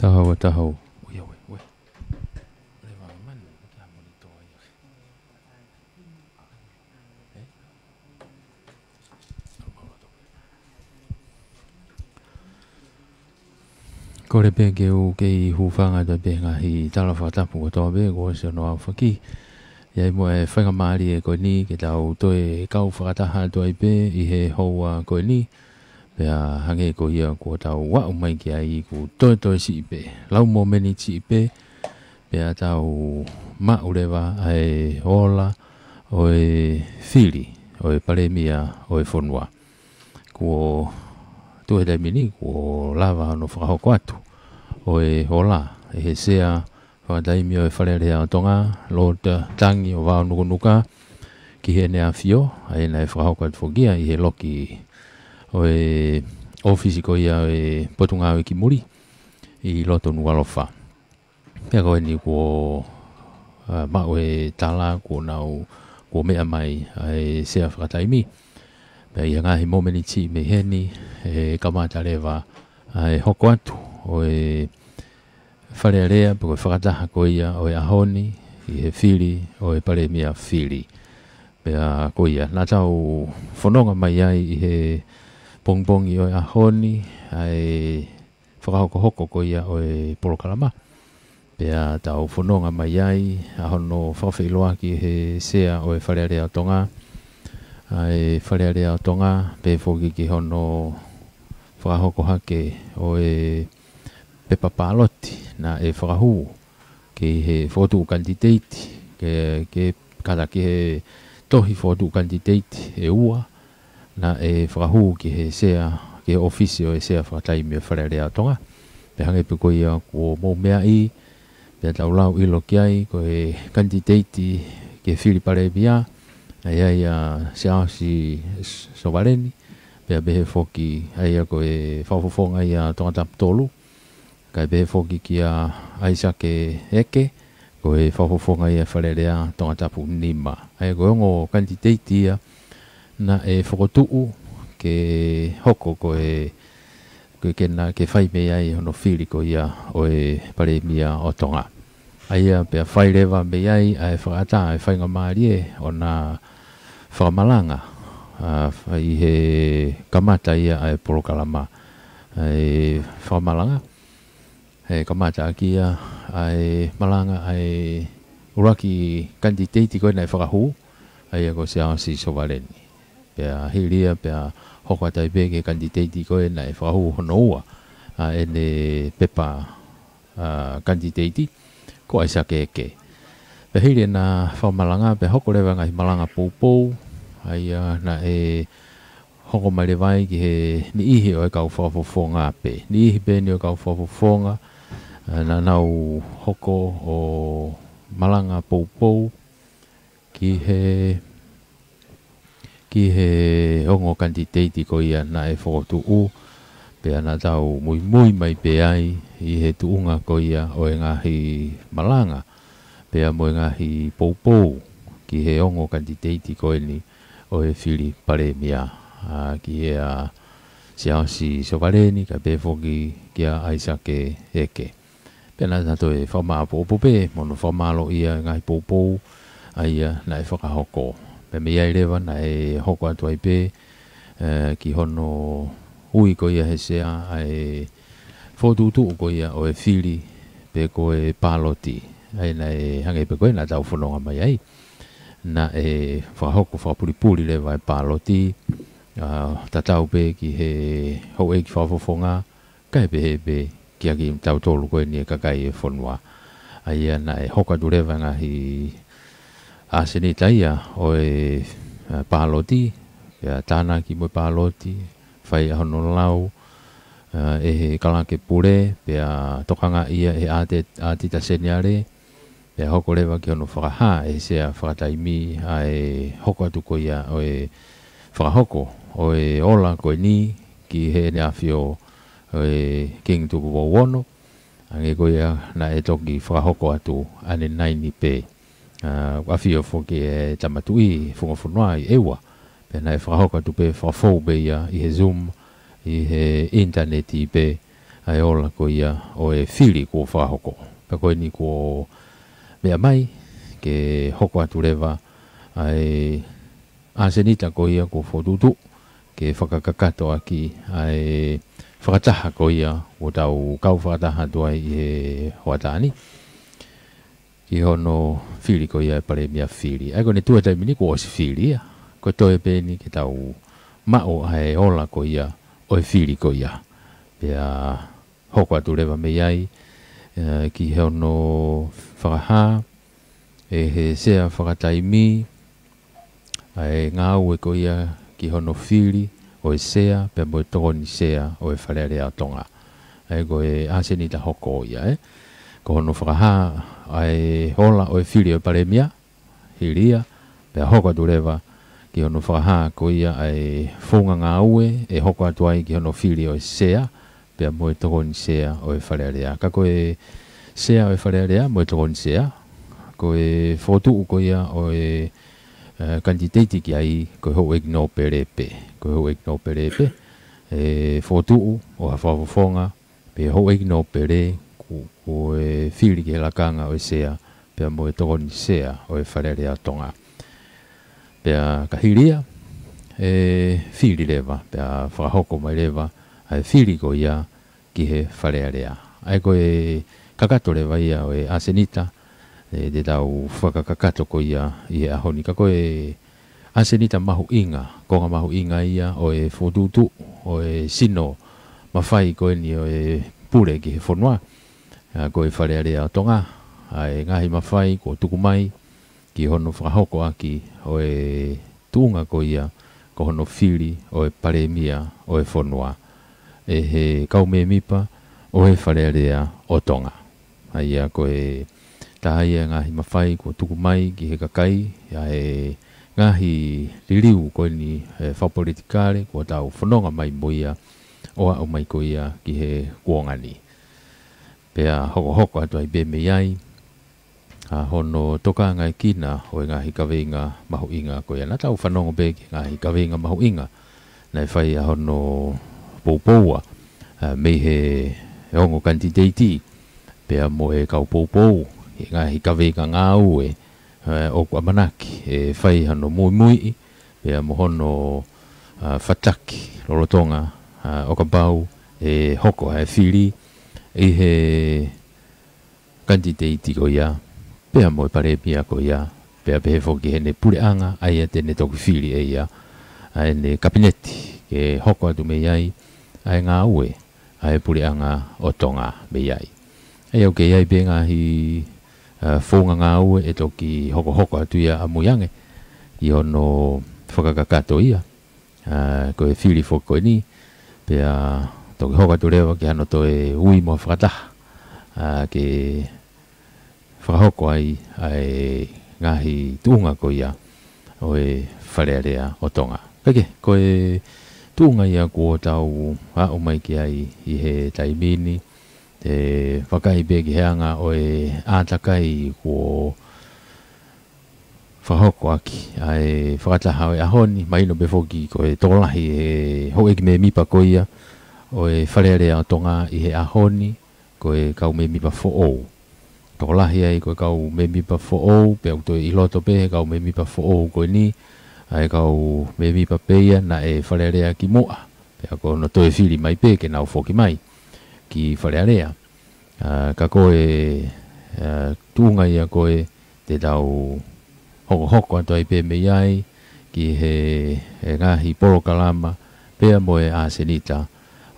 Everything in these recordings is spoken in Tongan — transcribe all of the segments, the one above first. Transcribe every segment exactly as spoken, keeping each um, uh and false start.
Taha ua, taha ua. Uia, ue, ue. Leva manu, kia moni toa ia. Eh? Kole pē ke u kei hūfanga atu pē he ngaahi tala fakatapu kotoa pē kuo ʻosi hono aofaki. ʻI ai mo e faingamālie ko eni ke tau toe kau fakataha atu ai pē ʻi he houa ko eni. Pea hangē ko ia kuo tau aʻu mai ki ai, kuo toetoe siʻi pē, lau mōmeniti siʻi pē, pea tau maʻu leva ʻa e ola ʻo e fili ʻo e palēmia ʻo e fonua. Kuo tuʻu he taimi ni, kuo lava hono fakahoko atu ʻo e ola ʻe he Sea Fakataimi ʻo e Fale Alea ʻo Tonga, Lord Tangi ʻo Vaonukunuka, ki heʻene ʻAfio, ʻa ia naʻe fakahoko atu foki ia ʻi he loki ʻo e ʻōfisi ko ia ʻo e Potungāue ki Muli ʻi loto Nukuʻalofa. Pea ko eni kuo, ā, maʻu e tala kuo nau, kuo meʻa mai ʻa e Sea Fakataimi. Pea ʻi he ngaahi mōmeniti mei heni, ʻe kamata leva ʻa e hoko atu ʻo e Fale Alea, pe ko e fakataha ko ia ʻo e ʻaho ni ʻi he fili ʻo e palēmia fili. Pea ko ia, naʻa tau fononga mai ai ʻi he pongipongi ʻo e ʻaho ni, ʻa e fakahokohoko ko ia ʻo e polokalama. Pea tau fononga mai ai, ʻa hono fakafeʻiloaki ʻe he Sea ʻo e Fale Alea ʻo Tonga, ʻa e Fale Alea ʻo Tonga, pehē foki ki hono fakahoko hake ʻo e pepa pāloti naʻe fakahū ki he fokotuʻu kanititeiti, ke, ke kata ki he tohi fokotuʻu kanititeiti ʻe ua, naʻe fakahū ki he Sea, ki he ʻōfisi ʻo e Sea Fakataimi ʻo e Fale Alea ʻo Tonga. Pea hangē pē ko ia kuo mou meaʻi, pea tau lau ʻilo ki ai, ko e kanititeiti ki he fili palēmia, ʻa ia ʻa Siaosi Sovaleni, pea pehē foki ʻa ia ko e fakafofonga ia Tongatapu tolu, kae pehē foki kia ʻAisake Eke, ko e fakafofonga ia Fale Alea Tongatapu nima. ʻA ia ko e ongo kanititeiti ia naʻe fokotuʻu ke hoko ko e, ko e ke na, ke fai mei ai hono fili ko ia ʻo e palēmia ʻo Tonga. ʻA ia pea fai leva mei ai ʻa e fakaʻatā ʻa e faingamālie ʻo na fakamalanga, ā, ʻi he kamata ia ʻa e polokalama, ʻa e fakamalanga, ʻe kamata ʻaki ia ʻa e malanga ʻa e ʻuluaki kanititeiti ko ē naʻe fakahū, ʻa ia ko Siaosi Sovaleni. Pea hili ia pea hoko atu ai pē ki he kanititeiti ko ē naʻe fakahū hono ua ʻa ʻene pepa, ā, kanititeiti, ko ʻAisake Eke. Pea hili ʻena fakamalanga, pea hoko leva ngaahi malanga poupou, ʻa ia naʻe hoko mai leva ai ki he niʻihi ʻo e kau fakafofonga pē. Niʻihi pē eni ʻo e kau fakafofonga, ā, naʻa nau hoko ʻo malanga poupou ki he, ki he ongo kanititeiti ko ia naʻe fokotuʻu, pea naʻa tau muimui mai pē ai ʻi he tuʻunga ko ia ʻo e ngaahi malanga, pea mo e ngaahi poupou ki he ongo kanititeiti ko eni ʻo e fili palēmia, ā, ki he, ā, Siaosi Sovaleni, kae pehē foki kia ʻAisake Eke. Pea naʻa tau toe fakamāʻopoʻopo pē, mo hono fakamālōʻia e ngaahi poupou, ʻa ia naʻe fakahoko. Pea mei ai leva naʻe hoko atu ai pē, ē, ki hono ui ko ia ʻe he Sea ʻa e fokotuʻutuʻu ko ia ʻo e fili pe ko e pāloti. ʻA ia naʻe hangē pē ko ē naʻa tau fononga mai ai. Naʻe fakahoko fakapulipuli leva e pāloti, ā, tatau pē ki he houʻeiki fakafofonga, kae pehē pē kia kitautolu ko eni e kakai e fonua. ʻA ia naʻe hoko atu leva ngaahi ʻasenita ia ʻo e, ā, pāloti, pea tānaki mo e pāloti, fai ʻa hono lau, ā, ʻe he kalake pule, pea tokangaʻi ia ʻe he ʻate-, ʻatita seniale, pea hoko leva ki hono fakahā ʻe he Sea Fakataimi ʻa e hoko atu ko ia ʻo e fakahoko ʻo e ola ko eni ki heʻene ʻAfio ʻo e Kingi Tupou Ono, hangē ko ia naʻe toki fakahoko atu ʻanenai ni pē. Ā, ʻafio foki e Tama Tuʻi Funga Fonua ʻi ʻEua, pea naʻe fakahoko atu pē fakafou pē ia ʻi he Zoom, ʻi he ʻinitaneti pē, ʻa e ola ko ia ʻo e fili kuo fakahoko. Pea ko eni kuo meʻa mai ke hoko atu leva ʻa e ʻasenita ko ia kuo fokotuʻutuʻu ke fakakakato ʻaki ʻa e fakataha ko ia kuo tau kau fakataha atu ai ʻi he hoʻatā ni ki hono fili ko ia e palēmia fili. ʻA ia ko eni tuʻu he taimi ni kuo ʻosi fili ia. Ko e toe pē eni ke tau maʻu ʻa e ola ko ia ʻo e fili ko ia. Pea hoko atu leva mei ai, ē, ki hono fakahā ʻe he sea fakataimi ʻa e ngāue ko ia ki hono fili ʻo e sea pea mo e tokoni sea ʻo e Fale Alea ʻo Tonga. ʻA ia ko e ʻasenita hoko ia, ē. Ko hono fakahā ʻa e ola ʻo e fili ʻo e palēmia, hili ia, pea hoko atu leva ki hono fakahā ko ia ʻa e founga ngāue ʻe hoko atu ai ki hono fili ʻo e sea pea mo e tokoni sea ʻo e Fale Alea. Ka ko e sea ʻo e Fale Alea mo e tokoni sea, ko e fokotuʻu ko ia ʻo e, ē, kanititeiti ki ai, ko e houʻeiki nōpele pē. Ko e houʻeiki nōpele pē ʻe fokotuʻu ʻo ha fakafofonga, pe houʻeiki nōpele, kuo, kuo fili ki he lakanga ʻo e sea pea mo e tokoni sea ʻo e Fale Alea ʻo Tonga. Pea ka hili ia, ʻe fili leva, pea fakahoko mai leva ʻa e fili ko ia ki he Fale Alea. ʻA ia ko e kakato leva ia ʻo e ʻasenita, ē, te tau fakakakato ko ia ʻi he ʻaho ni. Ka ko e ʻasenita mahuʻinga, konga mahuʻinga ia ʻo e fokotuʻutuʻu ʻo e sino mafai ko eni ʻo e pule ki he fonua, ʻa, ko e Fale Alea ʻo Tonga, ʻa e ngaahi mafai kuo tuku mai ki hono fakahoko ʻaki ʻo e tuʻunga ko ia ko hono fili ʻo e palēmia ʻo e fonua ʻe he kau mēmipa ʻo e Fale Alea ʻo Tonga. ʻA ia ko e taha ia e ngaahi mafai kuo tuku mai ki he kakai, ʻa e ngaahi liliu ko eni, ē, fakapolitikale kuo tau fononga mai mo ia ʻo aʻu mai ko ia ki he kuonga ni. Pea hokohoko atu ai pē mei ai ʻa hono tokangaekina ʻo e ngaahi kaveinga mahuʻinga ko ia. Naʻa tau fanongo pē ki he ngaahi kaveinga mahuʻinga naʻe fai ʻa hono poupoua, ā, mei he ongo kanititeiti pea mo e kau poupou, ʻi he ngaahi kaveinga ngāue, ē, ʻoku ʻamanaki ʻe fai hano muimuiʻi pea mo hono, ā, fataki lolotonga, ā, ʻo kapau ʻe hoko ʻa e fili ʻi he kanititeiti ko ia pea mo e palēmia ko ia, pea pehē foki heʻene puleʻanga, ʻa ia te ne toki fili ʻe ia ʻa ʻene kapineti ke hoko atu mei ai ʻa e ngāue ʻa e puleʻanga ʻo Tonga mei ai. ʻA ia ʻoku ʻi ai pē ngaahi, ā, founga ngāue ʻe toki hokohoko atu ia ʻamui ange ʻi hono fakakakato ia, ā, ko e fili foki ko eni, pea toki hoko atu leva ki hano toe ui mo fakataha, ā, ke fakahoko ai ʻa e ngaahi tuʻunga ko ia ʻo e Fale Alea ʻo Tonga. Kae kehe, ko e tuʻunga ia kuo tau aʻu mai ki ai ʻi he taimi ni, ʻe vakai pē ki he anga ʻo e ʻātakai kuo fakahoko ʻaki ʻa e fakataha ʻo e ʻaho ni, mahino pē foki ko e tokolahi e houʻeiki mēmipa ko ia ʻo e Fale Alea ʻo Tonga ʻi he ʻaho ni, ko e kau mēmipa foʻou. Tokolahi ai ko e kau mēmipa foʻou, pea ʻoku toe ʻi loto pē he kau mēmipa foʻou ko eni, ʻa e kau mēmipa pē ia naʻe Fale Alea kimuʻa, pea ko hono toe fili mai pē ke nau foki mai ki Fale Alea. Ā, ka ko e, ā, tuʻunga ia ko ē te tau hokohoko atu ai pē mei ai ki he, he ngaahi polokalama pea mo e ʻasenita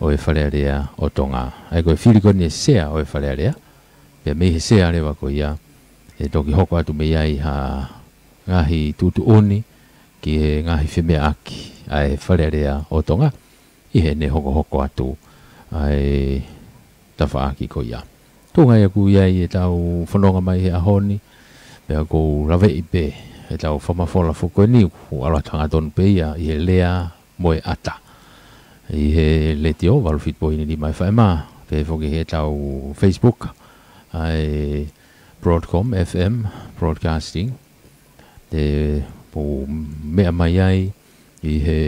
ʻo e Fale Alea ʻo Tonga. ʻA ia ko e fili ko eni e sea ʻo e Fale Alea, pea mei he sea leva ko ia ʻe toki hoko atu mei ai ha ngaahi tuʻutuʻuni ki he ngaahi femeʻaʻaki ʻa e Fale Alea ʻo Tonga ʻi heʻene hokohoko atu ʻa e tafaʻaki ko ia. Tuʻunga ia ʻoku ʻi ai ʻetau fononga mai he ʻaho ni, pea ʻoku ou laveʻi pē ʻetau fakamafola foki ko eni ʻoku ʻalu atu hangatonu pē ia ʻi he lea mo e ʻata ʻi he letiō, valu fitu poini nima F M, pea foki heʻetau Facebook, ʻa e Broadcom F M Broadcasting, te mou meʻa mai ai ʻi he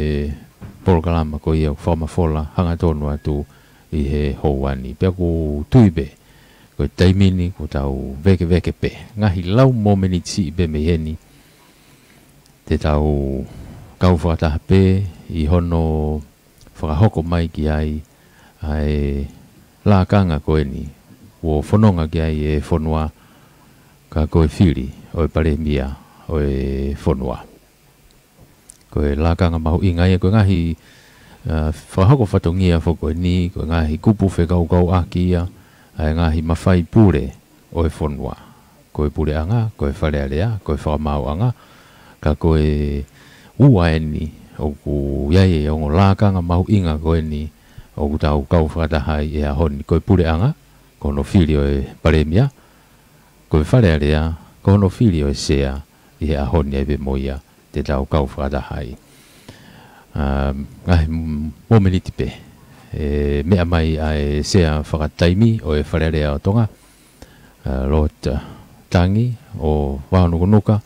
polokalama ko ia ʻoku fakamafola hangatonu atu ʻi he houa ni. Pea ʻoku ou tui pē, ko e taimi ni kuo tau vēkeveke pē. Ngaahi lau mōmeniti siʻi pē mei heni, te tau kau fakataha pē ʻi hono fakahoko mai ki ai ʻa e lakanga ko eni kuo fononga ki ai e fonua, ka ko e fili ʻo e palēmia ʻo e fonua. Ko e lakanga mahuʻinga ia, ko e ngaahi, ā, fakahoko fatongia foki ko eni, ko e ngaahi kupu fekaukauʻaki ia ʻa e ngaahi mafai pule ʻo e fonua. Ko e puleʻanga, ko e Fale Alea, ko e fakamaauʻanga, ka ko e ua eni ʻoku ʻi ai e ongo lakanga mahuʻinga ko eni ʻoku tau kau fakataha ai he ʻaho ni. Ko e puleʻanga, ko hono fili ʻo e palēmia, ko e Fale Alea, ko hono fili ʻo e sea ʻi he ʻaho ni, ʻa ia pē mo ia te tau kau fakataha ai. Ā, ngaahi m-, mōmeniti pē, ʻe meʻa mai ʻa e sea fakataimi ʻo e Fale Alea ʻo Tonga, ā, Lord Tangi ʻo Vaonukunuka,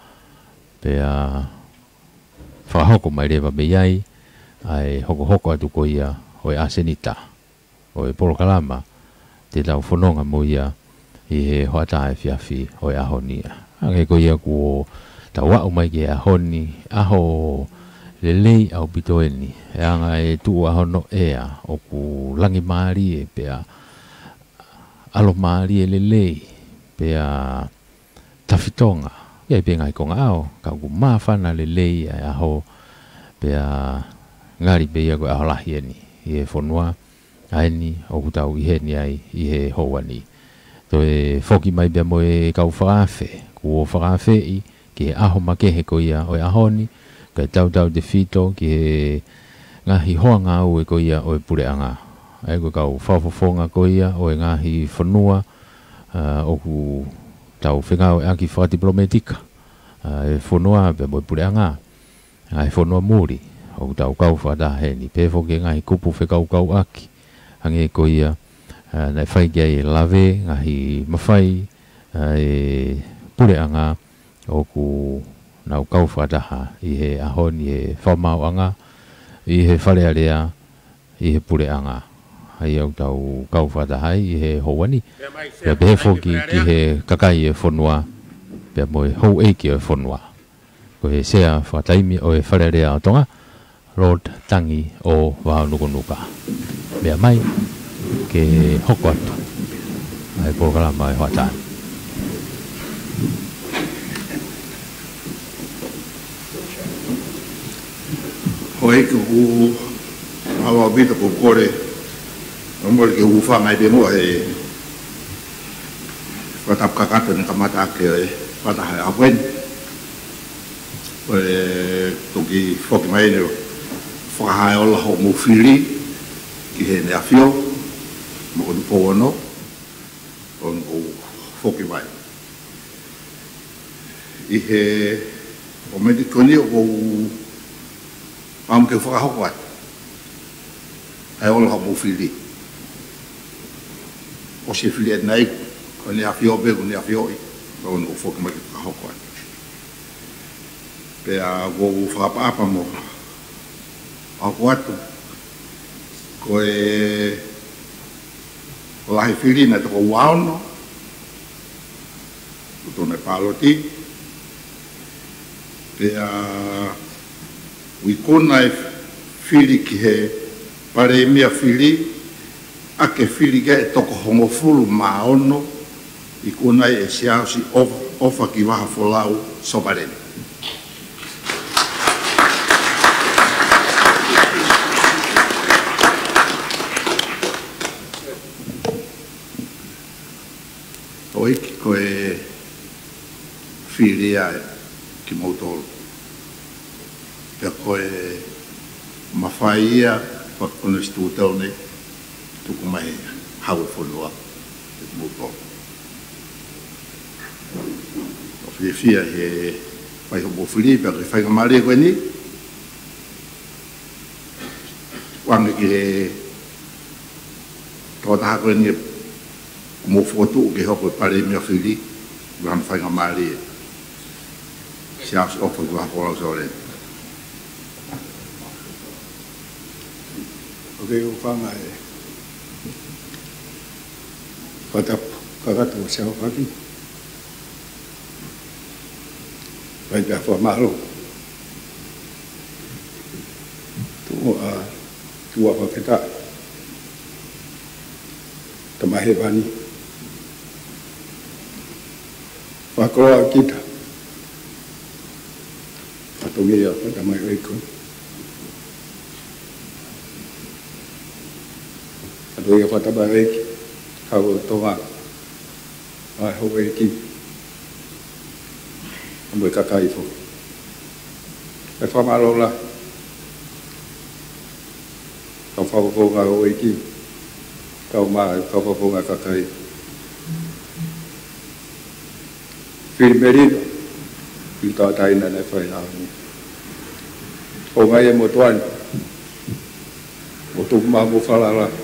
pea fakahoko mai leva mei ai ʻa e hokohoko atu ko ia ʻo e ʻasenita ʻo e polokalama te tau fononga mo ia ʻi he hoʻatā efiafi ʻo e ʻaho ni. Hangē ko ia kuo tau aʻu mai ki he ʻaho ni, ʻaho lelei ʻaupito eni, ʻe anga e tuʻu ʻa hono ʻea ʻoku langi mālie pea ʻalo mālie lelei, pea tafitonga, ʻi ai pē ngaahi konga ʻao, ka ʻoku māfana lelei ʻa e ʻaho, pea ngali pē ia ko e ʻaho lahi eni ʻi he fonua, ʻa eni ʻoku tau ʻi heni ai ʻi he houa ni. Toe foki mai pea mo e kau fakaafe, kuo fakaafeʻi ki he ʻaho makehe ko ia ʻo e ʻaho ni, kae tautautefito ki he ngaahi hoa ngāue ko ia ʻo e puleʻanga. ʻA ia ko e kau fakafofonga ko ia ʻo e ngaahi fonua, ā, ʻoku tau fengāueʻaki fakatipilōmētika, ā, e fonua pea mo e puleʻanga, ngaahi fonua muli ʻoku tau kau fakataha heni, pehē foki ki he ngaahi kupu fekaukauʻaki, hangē ko ia, ā, naʻe fai ki ai e lave, ngaahi mafai, ā, e puleʻanga, ʻoku nau kau fakataha ʻi he ʻaho ni he fakamaauʻanga, ʻi he Fale Alea, ʻi he puleʻanga. ʻA ia ʻoku tau kau fakataha ai ʻi he houa ni. Pea pehē foki ki he kakai e fonua, pea mo e houʻeiki ʻo e fonua. Ko e sea fakataimi ʻo e Fale Alea ʻo Tonga, Lord Tangi ʻo Vaonukunuka. Meʻa mai ke hoko atu ʻa e polokalama ʻo e hoʻatā ni. Houʻeiki, ʻoku ou ʻalu ʻaupito, ʻoku ou kole, ʻo mole ke u hūfanga ai pē muʻa he fakatapu kakato naʻe kamata ʻaki e fakataha he ʻaho ni. Ko e toki foki mai eni ʻo fakahā e ola hoʻomou fili ki Heʻene ʻAfio, mo Tupou Ono, ʻo ʻoku ou foki mai. ʻI he mōmeniti ko eni ʻoku ou fakaʻamu ke fakahoko atu ʻa e ola hoʻomou fili. ʻOsi e fili ʻanenai, ko ʻEne ʻAfio pē ʻoku ne ʻafioʻi, ʻo ʻoku ou foki mai ke fakahoko atu. Pea ʻoku ou fakaʻapaʻapa mo fakahoko atu, ko e, ko e lahi fili naʻe toko uaono, ʻoku tonu e pāloti, pea ʻoku ikuna e fili ki he Palēmia fili, ʻa ia ʻe fili ki ai e toko hongofulu mā ono, ikuna ai ʻe Siaosi ʻOfa, ʻOfa ki Vahafolau Sovaleni. Houʻeiki, ko e fili ia kimoutolu. Pea ko e mafai ia fakakonisitūtone tuku mai he Hau ʻo e fonua kiate kimoutolu. ʻOku ou fiefia he fai hoʻomou fili, pea ko e faingamālie ko eni, ʻoange ki he tokotaha ko eni ʻoku mou fokotuʻu ke hoko ko e Palēmia fili, ʻoku hano faingamālie. Siaosi ʻOfa ki Vahafolau Sovaleni. ʻOku ou hūfanga he Fakatapu kakato ʻa Siaohaki. Fai pē ʻa e fakamālō. Tuʻa, tuʻa fakafetaʻi. Tamai Hēvani. Fakakoloa kita. Fatongia ʻa e tamaioʻeiki. Fatongia ʻa e tamaioʻeiki. Kau ʻo Tonga. ʻA e houʻeiki. Mo e kakai foki. ʻE fakamālō lahi. Kau fakafofonga houʻeiki. Kau mai, kau fakafofonga kakai. Fili melino, fili tauʻatāina naʻe fai ʻaho ni. ʻOku ngali e motuʻa ni, ʻoku tupu maʻu mo falala ʻi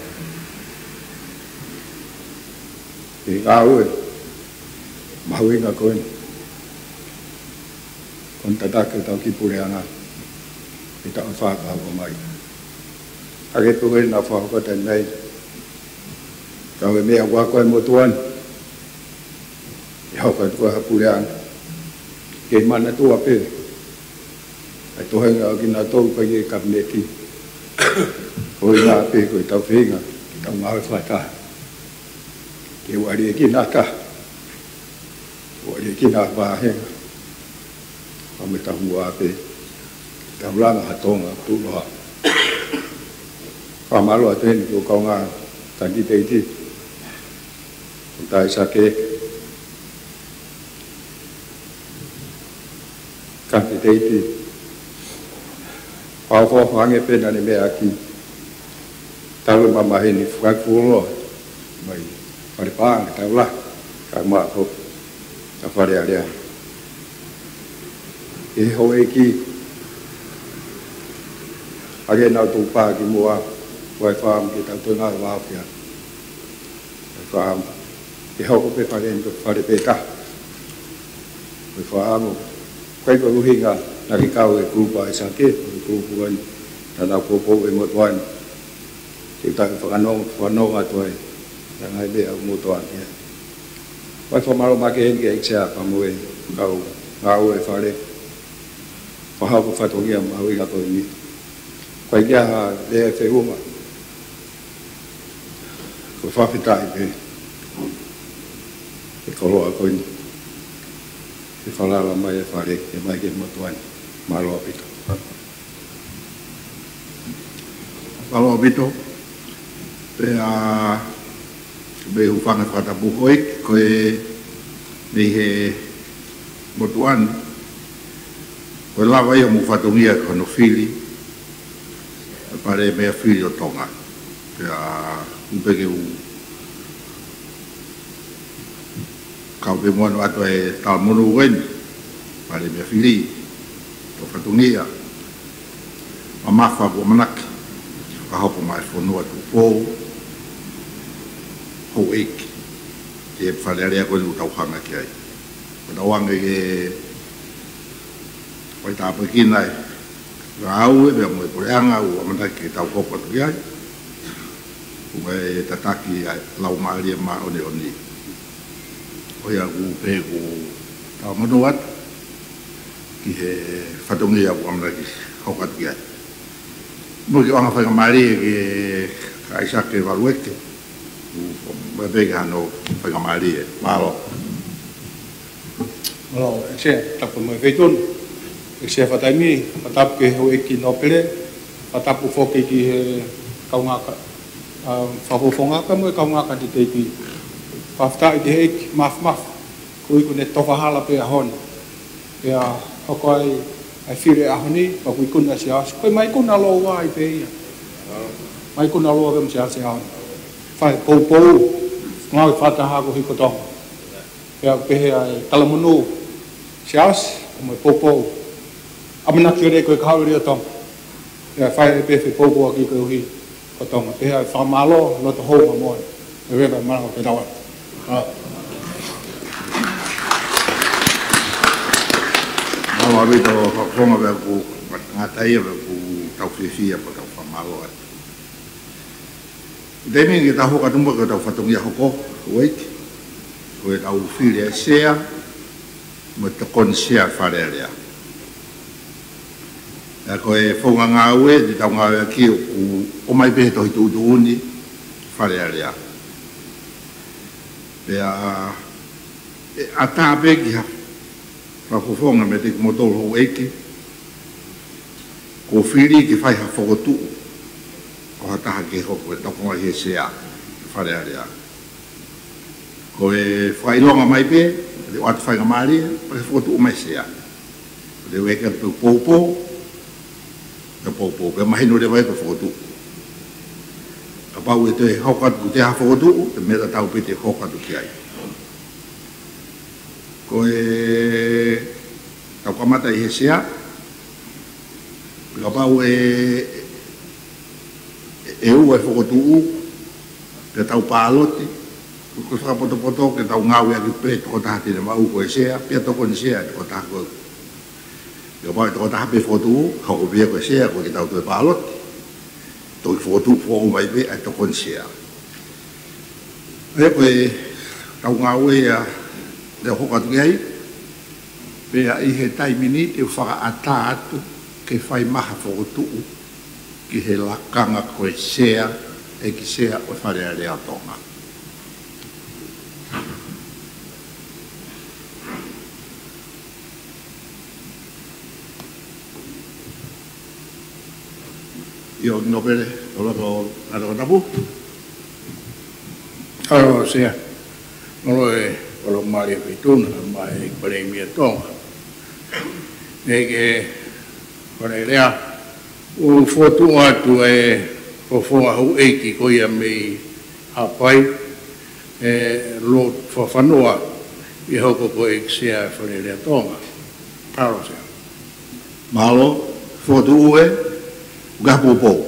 he ngāue mahuʻinga ko eni. Ko hono tataki ʻetau kiʻi puleʻanga ʻi he taʻu ʻe fā ka hoko mai. Hangē pē ko ē naʻa ku fakahoko atu ai, kau e meʻa ʻoku ako ai e motuʻa ni. ʻE hoko atu ko ha puleʻanga ke manatua pē ʻa e toenga ʻo kinautolu ko ia ʻi he kapineti. Ko ia pē ko ʻetau feinga ke tau ngāue fakataha ke ʻoua ʻe liʻekina ha taha, ʻoua ʻe liʻekina ha vāhenga. Ka me tau ua pē, tau langa ha Tonga tuʻuloa. Fakamālō atu heni ki hoʻo kaungā kanititeiti, ko Taisake, kanititeiti. Fakaʻofoʻofa ange pē naʻa ne meʻa ki talu e mamahi ni, fakafuoloa mai Fale Paʻanga, tau la, ka ma ko ta Fale Alea. ʻE houʻeiki, ʻa ē naʻa tau pā ki muʻa, ʻoku ʻi ai e fakaʻamu ke tau toe ngāue vāofi ʻa e fakaʻamu ke hoko pē fale ni ko e fale pē taha. Ko e fakaʻamu, ko e ʻuhinga naʻa ke kau he kulupu ʻa Taisake, ko e kulupu eni naʻa nau poupou e motuʻa ni. Ke tau fakanonga, fakanonga atu ai ʻa e ngaahi meʻa ʻoku motuʻa ki ai. Fai fakamālō makehe heni ki he ʻEiki Sea pea mo e kau ngāue fale. Fakahoko e fatongia mahuʻinga ko eni. Ko e kia ha lea ʻe feʻunga. Ko e fakafetaʻi pē he koloa ko eni. He falala mai e fale, he mai ki he motuʻa ni. Mālō ʻaupito. Mālō ʻaupito. Pea, mei he hūfanga he fakatapu ko ē, ko e mei he motuʻa ni. Ko e lava ia mo e fatongia ko hono fili ʻa e Palēmia fili ʻo Tonga. Pea, ʻoku ou pehē ke u kau pē mo hono ʻoatu e talamonū ko eni, Palēmia fili, ko e fatongia mamafa ʻoku ʻamanaki ke fakahoko maʻa e fonua Tupou, houʻeiki, ʻi he Fale Alea ko eni ʻoku tau hanga ki ai. Ko e tau ange ke faitāpuekina e ngāue pea mo e puleʻanga ʻoku ʻamanaki ke tau hoko atu ki ai. Ko e tataki ʻa e Laumālie Māʻoniʻoni. Ko ia ʻoku ou pehē ʻoku ou talamonū atu ki he fatongia ʻoku ʻamanaki ke hoko atu ki ai. Mo e kiʻi ʻoange faingamālie kia Taisake Valueke, ʻoku ou pehē ke hano faingamālie. Mālō. Mālō, ʻEiki Sea, tapu mo e Feituni. ʻEiki Sea Fakataimi, fakatapu ki he houʻeiki nōpele, fakatapu foki ki he kaungā ka-, ʻa, fakafofonga pea mo e kaungā kanititeiti. Fakafetaʻi ki he ʻEiki Māfimafi, koeʻuhi kuo ne tofa hala pē ʻaho ni. Pea hoko ai ʻa e fili ʻaho ni, pea kuo ikuna ʻe Siaosi. Ko e mai ikuna lōua ai pē ia. Mai ikuna lōua pē mo Siaosi ʻaho ni. Fai poupou, ngāue fakataha koeʻuhi ko Tonga. Pea pehē ʻa e talamonū Siaosi, mo e poupou. ʻAmanaki lelei ko e kahaʻu lelei ʻo Tonga. Pea fai pē fepoupouaki koeʻuhi ko Tonga. Pehē ʻa e fakamālō, loto hou mo moʻoni. ʻE veva malanga pē tau atu. ʻA. Mālō ʻaupito, fakafofonga pea ʻoku ngata ia pea ʻoku tau fiefia pea tau fakamālō atu. Taimi ni ke tau hoko atu mo e tau fatongia hoko, houʻeiki, ko e tau fili ʻa e sea mo e tokoni sea Fale Alea. ʻA ia ko e founga ngāue te tau ngāueʻaki ʻoku ʻomai pē he tohi tuʻutuʻuni Fale Alea. Pea ʻe ʻatā pē ki ha fakafofonga meiate kimoutolu houʻeiki, ko e fili ke fai ha fokotuʻu ʻo ha taha ke hoko ko e tokoni he sea Fale Alea. Ko e fakaʻilonga mai pē, te u ʻoatu faingamālie, pea ke fokotuʻu mai sea. Te u ʻeke atu pe ʻoku poupou, pe ʻoku poupou, pea mahino leva ia ko e fokotuʻu. Kapau ʻe toe hoko atu ki ha fokotuʻu, ko e meʻa tatau pē te hoko atu ki ai. Ko e tau kamata ʻi he sea, kapau ʻe, ʻe ua e fokotuʻu, pea tau pāloti, ko e fakapotopoto ke tau ngāueʻaki pē tokotaha te ne maʻu ko e sea, pea tokoni sea tokotaha ko ē. Kapau ʻe tokotaha pē fokotuʻu, hoko pē ia ko e sea, ko e ke tau toe pāloti. Toki fokotuʻu foʻou mai pē ʻa e tokoni sea. ʻA ia ko e tau ngāue ia te u hoko atu ki ai, pea ʻi he taimi ni te u fakaʻatā atu ke fai mai ha fokotuʻu ki he lakanga ko e sea, ʻEiki Sea ʻo e Fale Alea ʻo Tonga. ʻIo, Nōpele, ʻoku lava ʻo ngata ko tapu. ʻAlo, Sea. Mālō e, ʻoku mālie e feituʻu na, mai e Palēmia Tonga. ʻEiki Fale Alea, ʻoku fokotuʻu atu e fofonga houʻeiki ko ia mei Haʻapai, ʻe Lord Fafanoa, ʻe hoko ko e ʻEiki Sea Fale Alea Tonga. Mālō, Sea. Mālō, fokotuʻu ē, ʻoku ʻi ai ha poupou?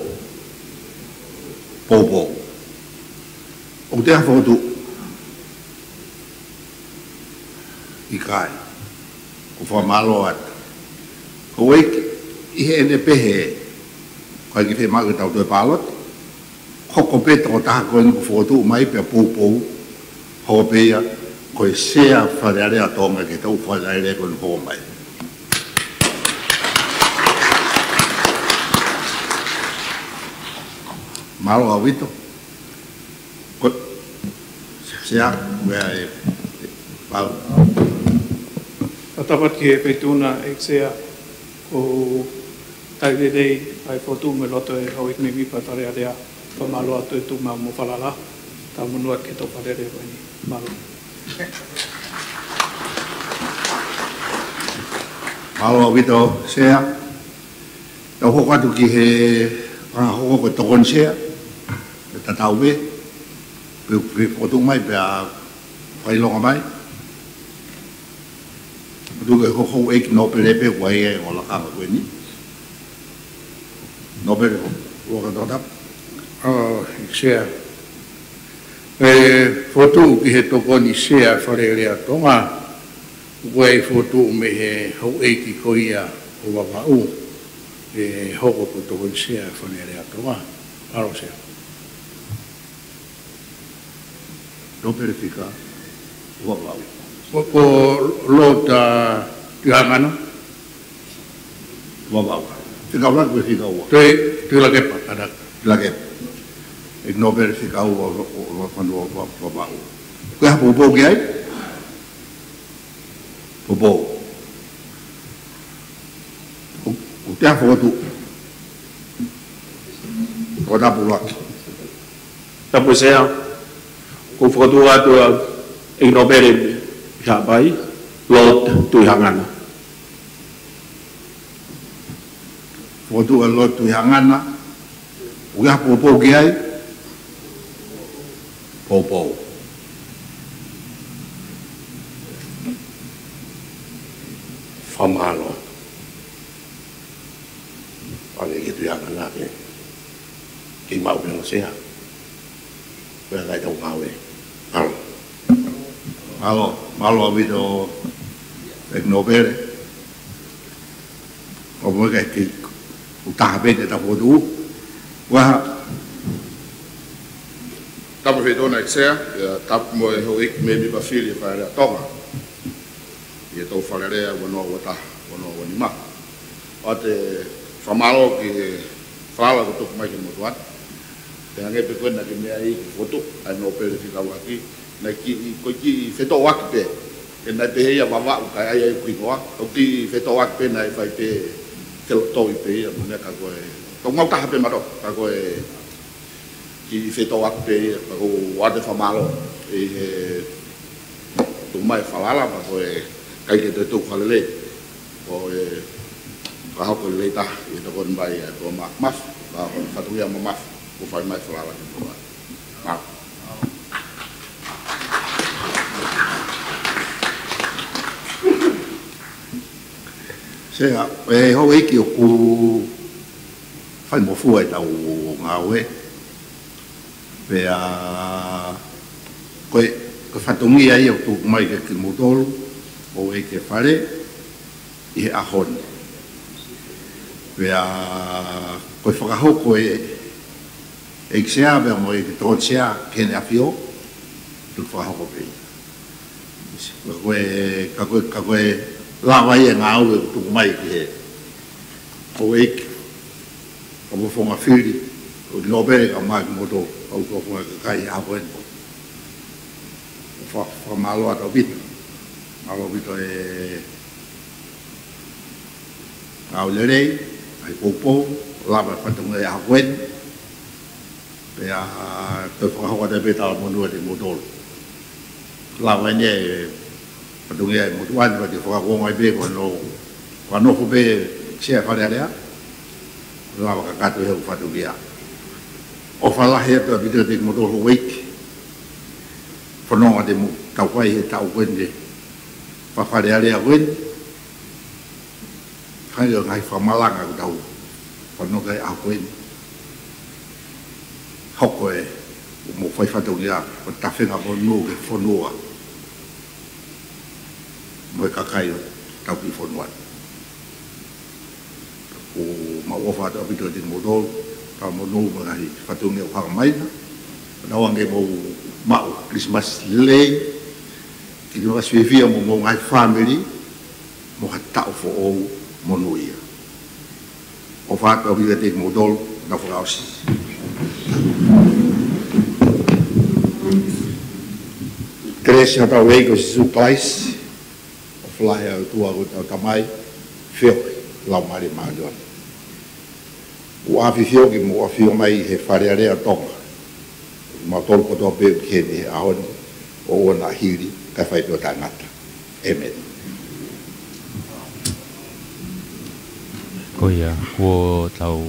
Poupou. ʻOku ʻi ai ha fokotuʻu? ʻIkai. ʻOku fakamālō atu. Houʻeiki, ʻi heʻene pehē, ʻoku ʻikai ke fiemaʻu ke tau toe pāloti. Hoko pē tokotaha ko eni kuo fokotuʻu mai pea poupou, hoko pē ia ko e Sea Fale Alea ʻo Tonga ki he taʻu Fale Alea ko eni hoko mai. Mālō ʻaupito. Ko, Sea, meʻa e, pau. Fakatapu ki he feituʻu na, ʻEiki Sea, ʻoku talitali ʻa e fokotuʻu mo e loto ʻa e houʻeiki mēmipa Fale Alea, fakamālō atu e tuʻu maʻu mo e falala, tau monū atu ki he taʻu Fale Alea ko eni. Mālō. Mālō ʻaupito, Sea. Tau hoko atu ki he, ʻa, hoko ko e tokoni sea, ʻe tatau pē, pe, pe fokotuʻu mai, pea fakaʻilonga mai. Tuku ke hoko houʻeiki Nōpele pē ʻoku ʻi ai e ongo lakanga ko eni. Nōpele, ʻoku lava ʻo ngata ko tapu. ʻO, ʻEiki Sea. ʻE fokotuʻu ki he tokoni sea Fale Alea ʻo Tonga, ʻoku ʻi ai e fokotuʻu mei he houʻeiki ko ia ʻo Vavaʻu, ʻe hoko ko e tokoni sea Fale Alea ʻo Tonga. Mālō, Sea. Nōpele Fika, Vavaʻu. Ko, ko Lord, ʻa, Tuʻihaʻangana? Vavaʻu. Fika ʻuluaki pe fika ua? Tui, Tuʻilakepa, ʻa ia. Tuʻilakepa. ʻEiki Nōpele Fika Ua, ʻo, ʻo, ʻo, ʻo, ʻo, ʻo, Vavaʻu. Ko e hā, poupou ki ai? Poupou. ʻOku, ʻoku ʻi ai ha fokotuʻu? Ko tapu ʻuluaki. Tapu Sea, ʻoku fokotuʻu atu ʻa e ʻEiki Nōpele mei Haʻapai, Lord Tuʻihaʻangana. Fokotuʻu ʻa Lord Tuʻihaʻangana, ʻoku ʻi ai ha poupou ki ai? Poupou. Fakamālō. Pea ke Tuʻihaʻangana ke, ke maʻu pē ʻa e sea. Pea kai tau ngāue. Mālō. Mālō, mālō ʻaupito ʻEiki Nōpele. ʻO mo e kai ki, ʻoku taha pē te tau fokotuʻu. Ua, Tapu ʻEiki Sea, ʻio tapu mo e houʻeiki mēmipa fili ʻo e Fale Alea ʻo Tonga ʻi he tau Fale Alea ua noa ua taha, ua noa ua nima. ʻOatu e fakamālō ki he falala kuo tuku mai ki he motuʻa ni. Pea hangē pē ko ena ke meʻa ai ki he fotu, ʻa e nōpele fekauʻaki, naʻe kiʻi, ko e kiʻi fetōʻaki pē. He naʻe pehē ia Vavaʻu kae ʻai ʻa e ʻuhinga, ʻoku kiʻi fetōʻaki pē naʻe fai pē, fetōʻaki pē ia, mo e meʻa ka ko e, tau ngāue taha pē mautolu, ka ko e kiʻi fetōʻaki pē ia, pea ʻoku ou ʻoatu e fakamālō ʻi he tuku mai e falala, pea ko e ʻikai ke toe tuku ha lelei. Ko e fakahoko lelei taha ʻi he tokoni mai ʻa e Tuʻa Mā-, Mafi, pea ko e fatongia mamafa, kuo fai mai e falala ki he motuʻa ni. Mālō. Sea, ʻe houʻeiki ʻoku faingofua ʻetau ngāue. Pea ko e, ko e fatongia ia ʻoku tuku mai kiate kimoutolu, houʻeiki ʻo e Fale, ʻi he ʻaho ni. Pea ko e fakahoko ʻe he ʻEiki Sea pea mo e ʻEiki Tokoni Sea ki Heʻene ʻAfio, ʻoku fakahoko pē ia. Ka ko e, ka ko e, ka ko e lava ia e ngāue ʻoku tuku mai ki he houʻeiki, kau fofonga fili, ʻo e nōpele kae ʻumaʻā kimoutolu, kau fofonga kakai ʻi he ʻaho ni. Fa-, fakamālō atu ʻaupito. Mālō ʻaupito e ngāue lelei, ʻa e poupou, lava e fatongia ʻi he ʻaho ni. Pea toe fakahoko atu pē e talamonū kiate kimoutolu. Lava eni e fatongia ʻi he motuʻa ni, pea te u fakakuonga ai pē ko hono, ko hono nofo pē Sea ʻo e Fale Alea. Lava kakato he ʻū fatongia. ʻOfa lahi atu ʻaupito kiate kimoutolu houʻeiki. Fononga te mou tauhi he taʻu ko eni, Fa-, Fale Alea ko eni. Hangē ko e ngaahi fakamalanga ʻoku tau fanongo ki ai he ʻaho ko eni. Hoko e, ʻo mou fai fatongia, ko e tafengamonū ki he fonua mo e kakai ʻo ʻetau kiʻi fonua ni. ʻOku mau ʻofa atu ʻaupito kiate kimoutolu, talamonū mo e ngaahi fatongia ʻoku hanga mai na. Pea ʻoua ke mou maʻu Kilisimasi lelei, Kilisimasi fiefia mo homou ngaahi fāmili, mo ha taʻu foʻou monūʻia. ʻOfa atu ʻaupito kiate kimoutolu, nau fakaʻosi. Kelesi ʻa hotau ʻEiki ko Sīsū Kalaisi, ʻofa lahi ʻa e ʻOtua ko hotau Tamai, feohi ʻa e Laumālie Māʻoniʻoni, ʻoku ʻafioʻi mo ʻafio mai ʻi he Fale Alea ʻo Tonga, mautolu kotoa pē ʻoku ʻi heni he ʻaho ni, ʻo ʻoua naʻa hili, kae fai pē ʻo taʻengata. ʻĒmeni. Ko ia, kuo tau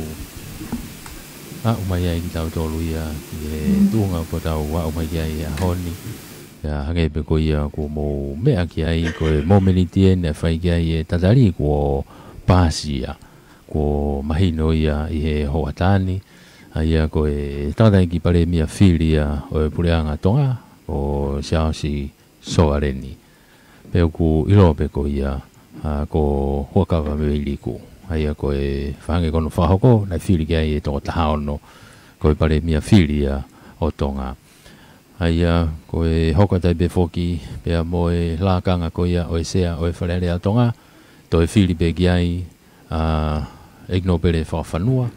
aʻu mai ai kitautolu ia ki he tuʻunga kuo tau aʻu mai ki ai he ʻaho ni. Pea hangē pē ko ia kuo mou meʻa ki ai, ko e mōmeniti eni naʻe fai ki ai e tatali kuo paasi ia, kuo mahino ia ʻi he hoʻatā ni, ʻa ia ko e tangataʻeiki palēmia fili ia ʻo e puleʻanga Tonga, ko Siaosi Sovaleni. Pea ʻoku ʻiloa pē ko ia, ʻa, ko Huʻakavameiliku. ʻA ia ko e fakaʻaho ko hono fakahoko, naʻe fili ki ai e toko taha ono, ko e palēmia fili ia ʻo Tonga. ʻA ia ko e hoko atu ai pē foki, pea mo e lakanga ko ia ʻo e Sea ʻo e Fale Alea ʻo Tonga, toe fili pē ki ai, ʻa, ʻEiki Nōpele Fakafanua,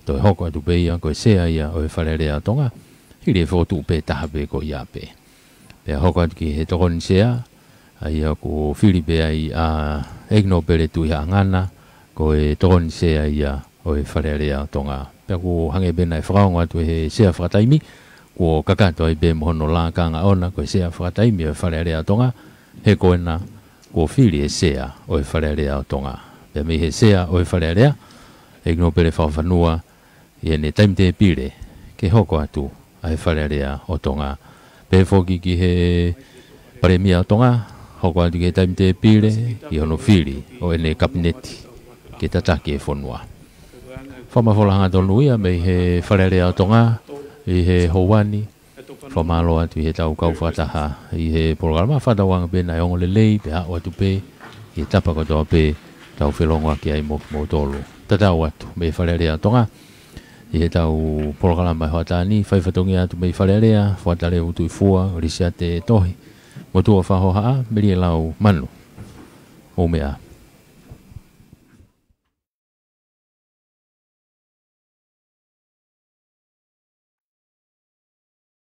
toe hoko atu pē ia ko e Sea ia ʻo e Fale Alea ʻo Tonga, hili e fokotuʻu pē taha pē ko ia pē. Pea hoko atu ki he Tokoni Sea, ʻa ia ʻoku fili pē ai ʻa ʻEiki Nōpele Tuʻihaʻangana, ko e Tokoni Sea ia ʻo e Fale Alea ʻo Tonga. Pea ʻoku hangē pē naʻe fakaongo atu ʻe he Sea fakataimi, kuo kakato ai pē mo hono lakanga ʻoʻona ko e Sea fakataimi ʻo e Fale Alea ʻo Tonga, he ko ena kuo fili e Sea ʻo e Fale Alea ʻo Tonga. Pea mei he Sea ʻo e Fale Alea, ʻEiki Nōpele Fakafanua, ʻi heʻene taimitēpile ke hoko atu ʻa e Fale Alea ʻo Tonga. Pehē foki ki he Palēmia ʻo Tonga, hoko atu ki he taimitēpile ki hono fili ʻo ʻene kapineti ke tataki e fonua. Fakamafola hangatonu ia mei he Fale Alea ʻo Tonga ʻi he houa ni. Fakamālō atu ʻi heʻetau kau fakataha ʻi he polokalama, fakatauange pē naʻe ongo lelei pea aʻu atu pē ʻi he tapa kotoa pē ʻoku tau felongoaki ai mo kimoutolu. Tatau atu mei he Fale Alea ʻo Tonga, ʻI heʻetau polokalama he hoʻatā ni, fai fatongia atu mei Fale Alea, Fuata Levu Tuʻi Fua, Lisiate Tohi, mo Tuʻa Fahohaʻa, Melie Lau Manu. ʻO meʻa.